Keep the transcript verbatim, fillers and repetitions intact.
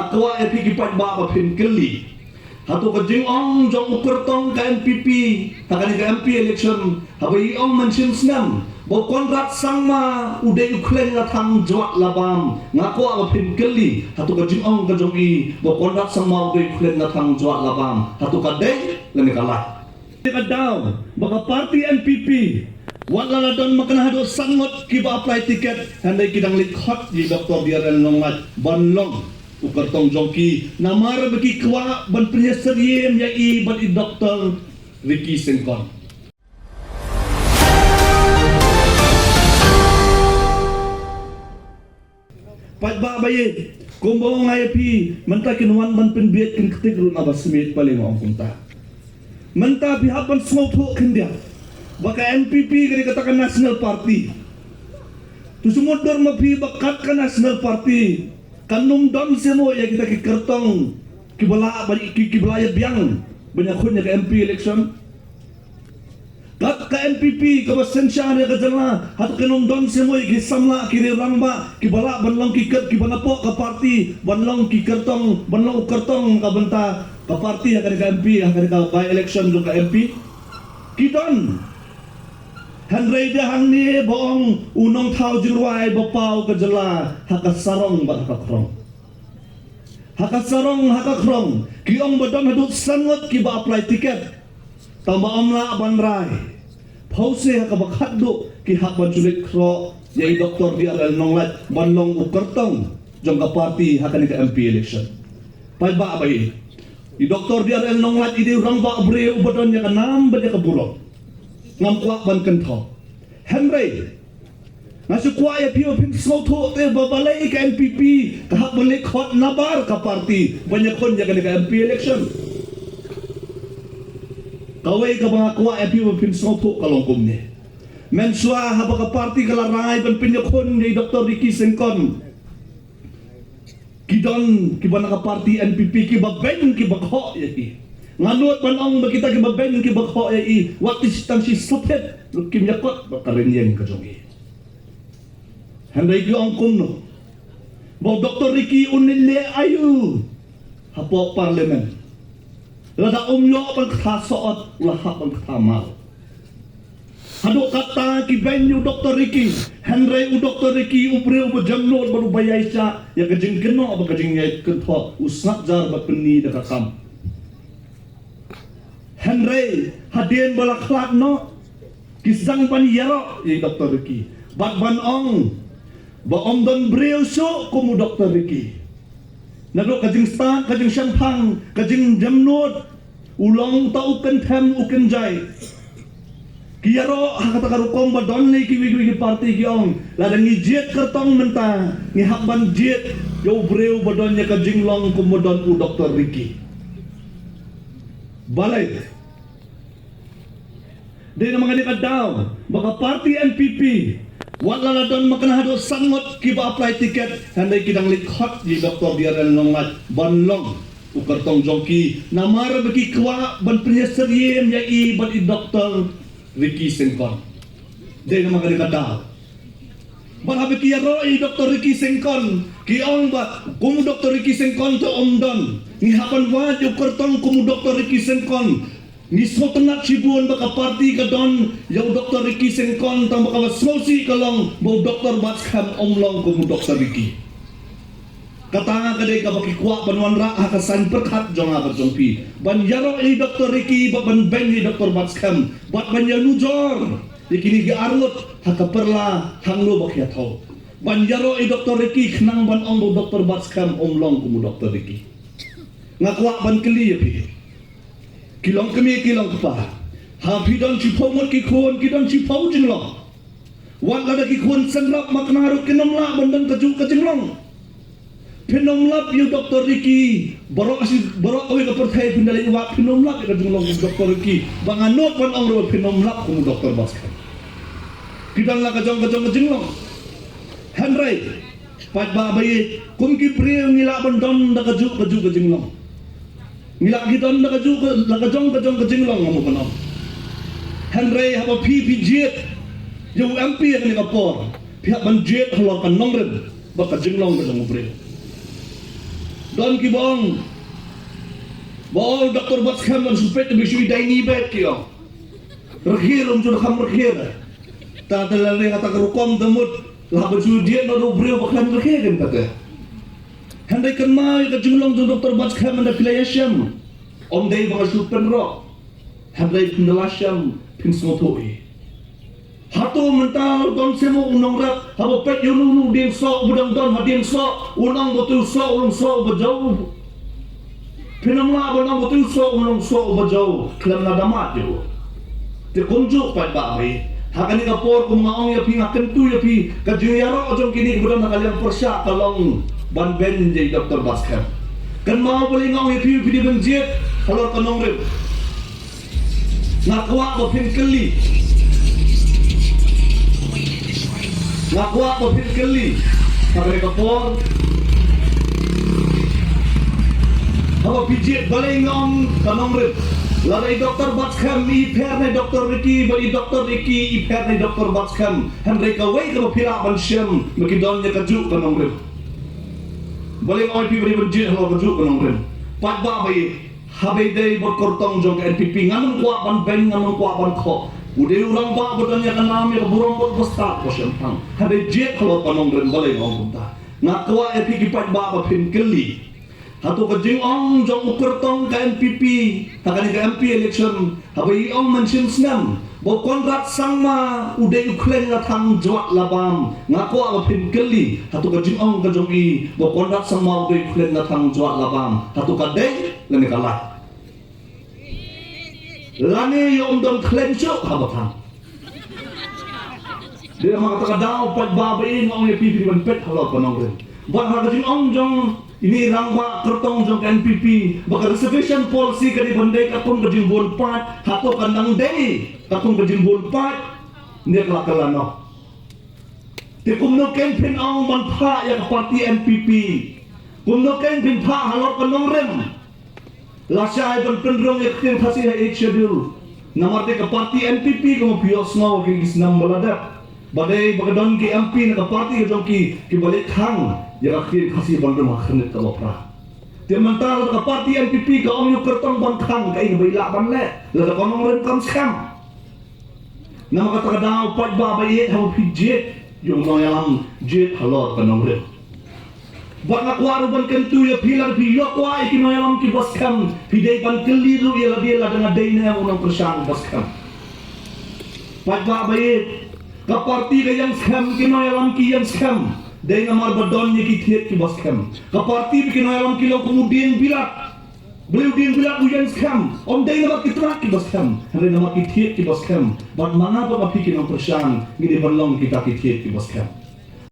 Kwah ïa phi ki paidbah ba phin kylli. Hato ka jingong jong u kyrtong ka N P P ha kane ka M P election, haba i ong mynshem snem ba u Conrad Sangma u dei u khleng nga thang jwat la bam. Nga kwah ba phin kylli, hato ka jingong ka jong i ba u Conrad Sangma u dei u khleng nga thang jwat la bam, hato ka dei lane ka la? Ka daw ba ka party N P P, wat la la don makna haduh san ngut kiba apply ticket, hynrei ki dang leit khot ïa i Doctor D R L Nonglait ban long u kyrtong jong ki, namar ba ki kwah ban pynïasyriem ïa i bad i Doctor Ricky Syngkon. Paidbah ba ïeit, kumba ong nga ïa phi, mynta kin wan ban pynbieit kin ktik ruh na ba smiej, balei nga ong kumta. Mynta phi hap ban sngewthuh khyndiat ba ka N P P ka dei kata ka National Party. To shu mutdur ma phi ba kat ka National Party kan ym don shuh ïa kita ki kyrtong kiba lah ba ki, kiba lah ïa biang ban ïakhun ïa ka M P election. Kat ka N P P kaba synshar ïa ka jylla, hato kan ym don shuh ki samla, ki riew rangbah kiba lah ban long ki kyr-, kiba napoh ka party ban long ki kyrtong, ban long u kyrtong ka bynta ka party ha kane ka M P, ha kane ka by election jong ka M P? Ki don. Hynrei dei hangne ba ong u nongthaw jingrwai ba paw ka jylla ha ka sarong bad ha ka khrong. Ha ka sarong, ha ka khrong, ki ong ba don haduh san ngut kiba apply ticket. Tangba ym lah ban rai. Phewse ha kaba khatduh ki hap ban shu leit khroh ïa i Doctor D R L Nonglait ban long u kyrtong jong ka party ha kane ka M P election. Paidbah ba ïeit, i Doctor D R L Nonglait i dei u rangbah briew uba don ïa ka nam bad ïa ka burom. Ngam kwah ban kynthoh. Hynrei nga shu kwah ïa phi ba phin sngewthuh te ba balei ka N P P ka hap ban leit khot nabar ka party ban ïakhun ïa kane ka M P election. Kawei kaba nga kwah ïa phi ba phin sngewthuh ka long kumne. Mynshuwa haba ka party ka la rai ban pynïakhun ïa i Doctor Ricky Syngkon, ki don kiba na ka party N P P kiba beiñ kiba khoh ïa i. Nga nud ban ong ba kita kiba beiñ kiba khoh ïa i, wat ki tang shi saphet ruh kim ïakot bad ka rynïeng ka jong i. Hynrei ki ong kumno ba u Doctor Ricky un leit leh aïu hapoh Parliament? Lada um ïoh ban kata soh ot, u la hap ban kata mar. Haduh katta ki beiñ ïa u Doctor Ricky, hynrei u Doctor Ricky u briew uba jemnud bad uba ïaishah ïa ka jingkynnoh bad ka jingïakynthoh, u sngap jar bad pynni da ka kam. Hynrei hadien ba la khlad noh, ki sdang ban ïaroh ïa i Doctor Ricky bad ban ong ba ym don briew shuh kum u Doctor Ricky. Naduh ka jingstad, ka jingshemphang, ka jingjemnud, u long uta u kynthem u kynjai. Ki ïaroh ha kata ka rukom ba don lei kiwei kiwei ki party ki ong, lada ngi jied kyrtong mynta, ngi hap ban jied ïa u briew ba don ïa ka jinglong kum ba don u Doctor Ricky. Balei? Dei namar kane ka daw ba ka party N P P, wat la la don makna haduh san ngut kiba apply ticket, hynrei ki dang leit khot ïa i Doctor D R L Nonglait ban long u kyrtong jong ki, namar ba ki kwah ban pynïasyriem ïa i bad i Doctor Ricky Syngkon. Dei namar kane ka daw. Bad haba ki ïaroh ïa i Doctor Ricky Syngkon, ki ong ba kum u Doctor Ricky Syngkon te ym don, ngi hap ban wad ïa u kyrtong kum u Doctor Ricky Syngkon. Ngi sngewtynnat shibun ba ka party ka don ïa u Doctor Ricky Syngkon, tangba kaba sngewsih ka long ba u Doctor Batskhem ym long kum u Doctor Ricky. Kata ka dei kaba ki kwah ban wanrah ha ka saiñ pyrkhat jong nga bad jong phi, ban ïaroh ïa i Doctor Ricky bad ban beiñ ïa i Doctor Batskhem bad ban ïanujor ïa kine ki arngut ha ka pyrla hangno ba ki ïathaw. Ban ïaroh ïa i Doctor Ricky khnang ban ong ba u Doctor Batskhem ym long kum u Doctor Ricky. Nga kwah ban kylli ïa phi, ki longkmie ki longkpa, ha phi don shiphew ngut ki khun, ki don shiphew jinglong. Wat lada ki khun synrap makna ruh kin ym lah ban don kajuh ka jinglong. Phin ym lap ïa u Doctor Ricky, baroh shi, baroh kawei ka pyrthei phin da leit wad, phin ym lap ïa ka jinglong u Doctor Ricky. Ba nga nud ban ong ruh phin ym lap kum u Doctor Batskhem. Ki don la ka jong ka jong ka jinglong. Hynrei paidbah ba ïeit, kum ki briew ngi lah ban don da kajuh kajuh ka jinglong. Ngi lah ki don da kajuh ka, la ka jong ka jong ka jinglong, nga mut ban ong. Hynrei haba phi phi jied ïa u M P ha kane ka por, phi hap ban jied halor ka nongrim bad ka jinglong ka jong u briew. Don kiba ong, ba ong Doktor Batskhem ban shu peit, ba shu ïadei ni bad ki ong. Rkhie ruh ym ju kham rkhie. Ta te lane ha ta ka rukom da mut la ba ju diet na ruh briew ba khlem rkhie kan kata. Hynrei kynmaw ïa ka jinglong jong Doktor Batskhem hynda phi la ïashem. Ym dei ba nga shu pynrok. Hynrei phin da la shem phin sngewthuh hi. Hato mynta don seh mo u nongrep haba peit ïa uno uno u dieng soh uba dang don ha dieng soh, u nong ba tu soh u long soh uba jaw. Phin ym lah ba nong ba tu soh u long soh uba jaw khlem la da mad ïa u. Te kumjuh paidbah ba ïeit, ha kane ka por kum nga ong ïa phi, nga kyntu ïa phi, ka jingïaroh jong kine kiba don ha ka liang pyrshah ka long ban beiñ ïa i Doktor Batskhem. Kynmaw balei nga ong ïa phi, phi dei ban jied halor ka nongrim. Nga kwah ba phin kylli. Nga kwah ba phin kylli. Ha kane ka por haba phi jied, balei nga ong ka nongrim? Lada i Doktor Batskhem i pher na i Doktor Ricky, bad i Doktor Ricky i pher na i Doktor Batskhem, hynrei kawei kaba phi lah ban shem, ba ki don ïa kajuh ka nongrim. Balei nga ong ïa phi ba phin jied halor kajuh ka nongrim? Paidbah ba ïeit, haba ïadei bad kyrtong jong ka N P P, ngan ym kwah ban beiñ, ngan ym kwah ban khoh. U dei u rangbah ba don ïa ka nam, ïa ka burom bad ba stad ba shemphang. Haba jied halor ka nongrim, balei nga ong kumta? Nga kwah ïa phi ki paidbah ba phin kylli. Hato ka jingong jong u kyrtong ka N P P ha kane ka M P election, haba i ong mynshem snem ba u Conrad Sangma u dei u khleng la thang jwat la bam, nga kwah ba phin kylli, hato ka jingong ka jong i ba u Conrad Sangma u dei u khleng la thang jwat la bam, hato ka dei lane ka lait? Lane ïoh ym don khlem shuh haba thang. Dei ma kata ka daw paidbah ba ïeit, nga ong ïa phi, phi dei ban peit halor ka nongrim. Bad ha ka jingong jong ine i rangbah kyrtong jong ka N P P ba ka reservation policy ka dei ban dei katkum ka jingbun paid, hato kan dang dei katkum ka jingbun paid ne ka la kylla noh? Te kumno kein phin ong ban phah ïa ka party N P P? Kumno kein phin phah halor ka nongrim? Lashai ban pynrung ïa ka ktien Khasi ha Eighth Schedule. Namar dei ka party N P P, kumba phi ïohsngew ha kine ki snem ba la dep, ba dei ba ka don ki M P na ka party ka jong ki kiba leit khang ïa ka ktien Khasi ban rung ha Khyrnit kaba phra. Te mynta lada ka party N P P ka ong ïa u kyrtong ban khang, kaei kaba i lah ban leh lada ka nongrim kam skhem? Namar kata ka daw paidbah ba ïeit, haba phi jied ïa u nongïalam, jied halor ka nongrim. Bad nga kwah ruh ban kyntu ïa phi, lada phi ïoh kwah ïa ki nongïalam kiba skhem, phi dei ban kylli ruh ïa lade lada nga dei ne em u nongkyrshan uba skhem. Paidbah ba ïeit, ka party ka ïeng skhem, ki nongïalam ki ïeng skhem. Dei namar ba don ïa ki thied kiba skhem. Ka party ba ki nongïalam ki long kum u dieng bilat. Balei u dieng bilat u ïeng skhem? Ym dei namar ki tnat kiba skhem, hynrei namar ki thied kiba skhem. Bad ma nga bad ma phi ki nongkyrshan ngi dei ban long kita ki thied kiba skhem.